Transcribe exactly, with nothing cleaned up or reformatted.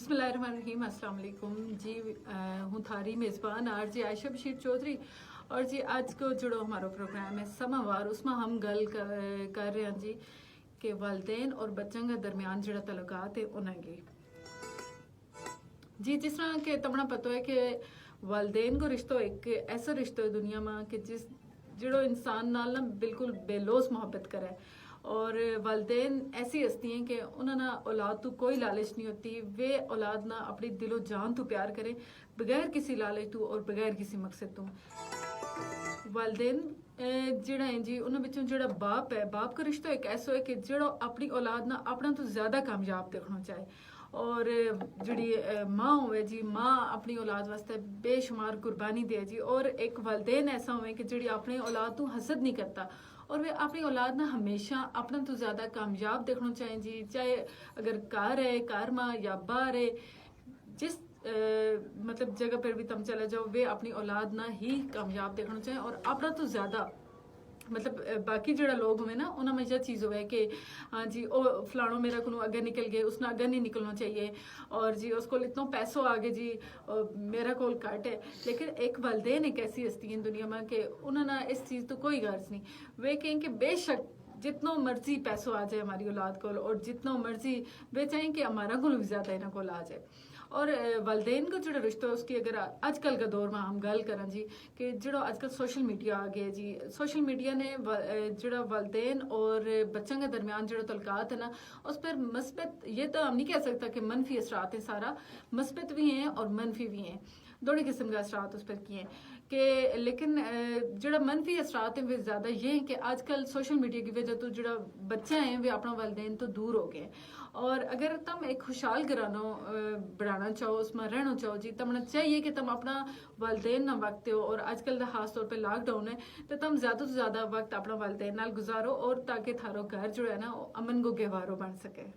بسم اللہ الرحمن الرحیم، السلام علیکم جی۔ ہوں تھاری میزبان آر جی عائشہ بشیر چوہدری۔ اور جی، آج کو جڑو ہمارو پروگرام ہے سماوار، اس ما ہم گل کر رہے ہیں جی کہ والدین اور بچاں کا درمیان جڑا تعلقات ہے انہاں کی۔ جی، جس طرح کہ تمنا پتو ہے کہ والدین کو رشتو ایک ایسا رشتو ہے دنیا ما کہ جس جڑو انسان نال نا بالکل بے لوس محبت کرے۔ اور والدین ایسی ہستی ہیں کہ انہاں نا اولاد تو کوئی لالچ نہیں ہوتی، وہ اولاد نا اپنی دل و جان تو پیار کرے، بغیر کسی لالچ تو اور بغیر کسی مقصد تو۔ والدین جڑا ہیں جی، انہاں بچوں جڑا باپ ہے، باپ کا رشتو ایک ایسو ہے کہ جڑو اپنی اولاد نا اپنا تو زیادہ کامیاب دیکھنا چاہے۔ اور جڑی ماں ہوئے جی، ماں اپنی اولاد واسطے بے شمار قربانی دے جی۔ اور ایک والدین ایسا ہوئے کہ جڑی اپنی اولاد تو حسد نہیں کرتا، اور وہ اپنی اولاد نا ہمیشہ اپنا تو زیادہ کامیاب دیکھنا چاہیں جی۔ چاہے اگر گھر ہے، گھر ما یا باہر ہے، جس مطلب جگہ پر بھی تم چلا جاؤ، وہ اپنی اولاد نا ہی کامیاب دیکھنا چاہیں اور اپنا تو زیادہ مطلب باقی جڑا لوگ ہوئے نا، انہاں میں یہ چیز ہوئے کہ ہاں جی، او فلانو میرا کو اگے نکل گئے، اس نا اگے نہیں نکلنا چاہیے۔ اور جی، اس کو اتنا پیسو آ گئے جی، میرا کول کٹ ہے۔ لیکن ایک والدین ایک ایسی ہستی ہیں دنیا میں کہ انہاں نا اس چیز تو کوئی غرض نہیں۔ وہ کہیں کہ بے شک جتنا مرضی پیسو آ جائے ہماری اولاد کول، اور جتنا مرضی وہ چاہیں کہ ہمارا کول بھی زیادہ انہاں کول آ جائے۔ اور والدین کا جڑا رشتو ہے، اس کی اگر آج کل کا دور ما ہم گل کراں جی، کہ جڑا آج کل سوشل میڈیا آ گیا جی، سوشل میڈیا نے جڑا والدین اور بچوں کے درمیان جڑا تعلقات ہے نا، اس پر مثبت، یہ تو ہم نہیں کہہ سکتا کہ منفی اثرات ہیں، سارا مثبت بھی ہیں اور منفی بھی ہیں، دوڑے قسم کا اثرات اس پر کیے ہیں۔ کہ لیکن جڑا منفی اثرات ہیں وہ زیادہ یہ ہیں کہ آج کل سوشل میڈیا کی وجہ تو جڑا بچہ ہیں وہ اپنا والدین تو دور ہو گئے ہیں۔ اور اگر تم ایک خوشحال گھرانو بنانا چاہو، اس ما رہنا چاہو جی، تمنا چاہیے کہ تم اپنا والدین نا وقت دیو۔ اور آج کل دا خاص طور پہ لاک ڈاؤن ہے، تو تم زیادہ تو زیادہ وقت اپنا والدین نال گزارو، اور تاکہ تھارو گھر جو ہے نا امن کو گہوارو بن سکے۔